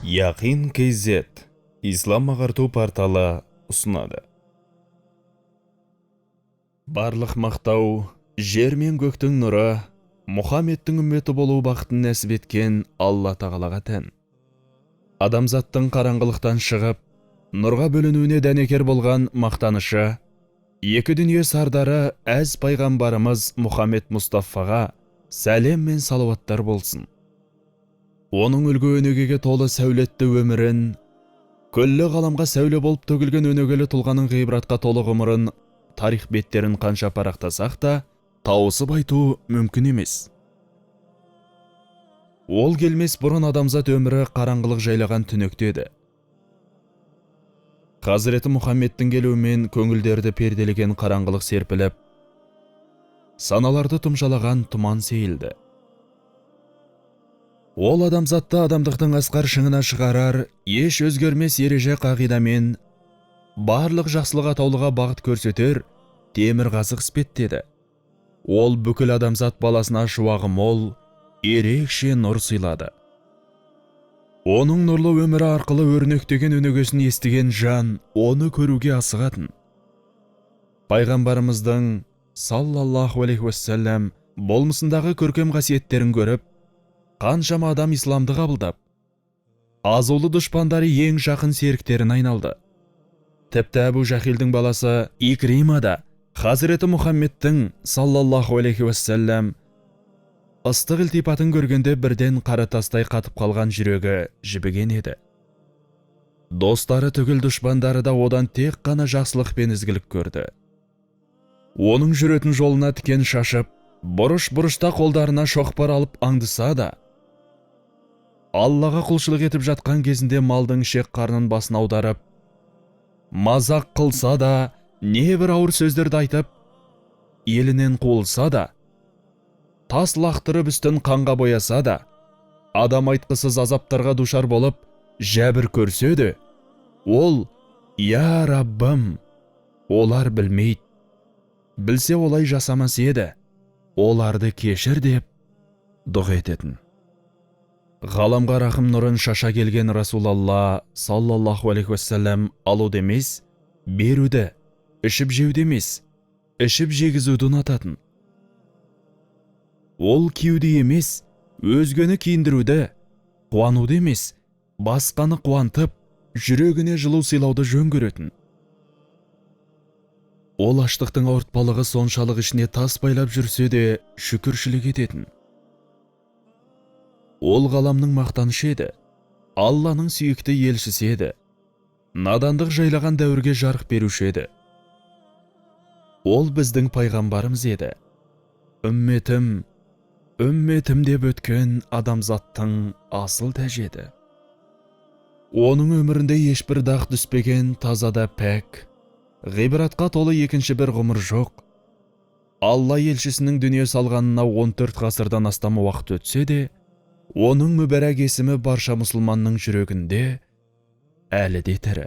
Yaqin KZ Ислам ағарту порталы ұсынады. Барлық мақтау, жер мен көктің нұры, Мұхаммедтің үмметі болу бақытын нәсіп еткен Алла Тағалаға тән. Адамзаттың қараңғылықтан шығып, нұрға бөленуіне дәнекер болған мақтанышы, екі дүние сардары әз пайғамбарымыз Мұхаммед Мұстафаға сәлем мен салауаттар болсын. Оның үлгі өнегеге толы сәулетті өмірін, күллі ғаламға сәуле болып төгілген өнегелі тұлғаның ғибратқа толы ғұмырын тарих беттерін қанша парақтасақ та, тауысып айту мүмкін емес. Ол келмес бұрын адамзат өмірі қараңғылық жайлаған түнекте еді. Хазіреті Мұхаммедтің келуімен көңілдерді перделеген қараңғылық серпіліп, саналарды тұмшалаған тұман сейілді. Ол адамзатты адамдықтың асқар шыңына шығарар еш өзгермес ереже қағидамен барлық жақсылық атаулыға бағыт көрсетер темір қазық іспеттеді. Ол бүкіл адамзат баласына шуағы мол, ерекше нұр сыйлады. Оның нұрлы өмірі арқылы өрнектеген өнегесін естіген жан оны көруге асығатын. Пайғамбарымыздың саллаллаху алейхи уассалам болмысындағы көркем қасиеттерін көріп, қаншама адам исламды қабылдап, азулы дұшпандары ең жақын серіктерін айналды. Тіпті Әбу Жахилдің баласы Икрима да Хазіреті Мұхаммедтің саллаллаху алейхи уассалам ыстық ілтипатын көргенде бірден қара тастай қатып қалған жүрегі жібіген еді. Достары түгіл дұшпандары да одан тек қана жақсылық пен ізгілік көрді. Оның жүретін жолына тікен шашып, бұрыш-бұрышта қолдарына шоқпар алып аңдыса да, Аллаға құлшылық етіп жатқан кезінде малдың ішек қарнын басын аударып, мазақ қылса да, небір ауыр сөздерді айтып, елінен қуылса да, тас лақтырып үстін қанға бояса да, адам айтқысыз азаптарға душар болып, жәбір көрсе де, ол, «Я Раббым, олар білмейді, білсе олай жасамас еді, оларды кешір» деп дұға ететін. Ғаламға рахым нұрын шаша келген Расулалла саллаллаху алейхи уассалам алуды емес, беруді, ішіп жеуді емес, ішіп жегізуді ұнататын. Ол киюді емес, өзгені киіндіруді, қуануды емес, басқаны қуантып, жүрегіне жылу сыйлауды жөн көретін. Ол аштықтың ауыртпалығы соншалық ішіне тас байлап жүрсе де шүкіршілік ететін. Ол ғаламның мақтанышы еді, Алланың сүйікті елшісі еді, надандық жайлаған дәуірге жарық беруші еді. Ол біздің пайғамбарымыз еді. Үмметім, үмметім деп өткен адамзаттың асыл тәжі еді. Оның өмірінде ешбір дақ түспеген таза да пәк, ғибратқа толы екінші бір ғұмыр жоқ. Алла елшісінің дүние салғанына 14 ғасырдан астам уақыт өтсе де, оның мүбәрәк есімі барша мұсылманның жүрегінде әлі де тірі.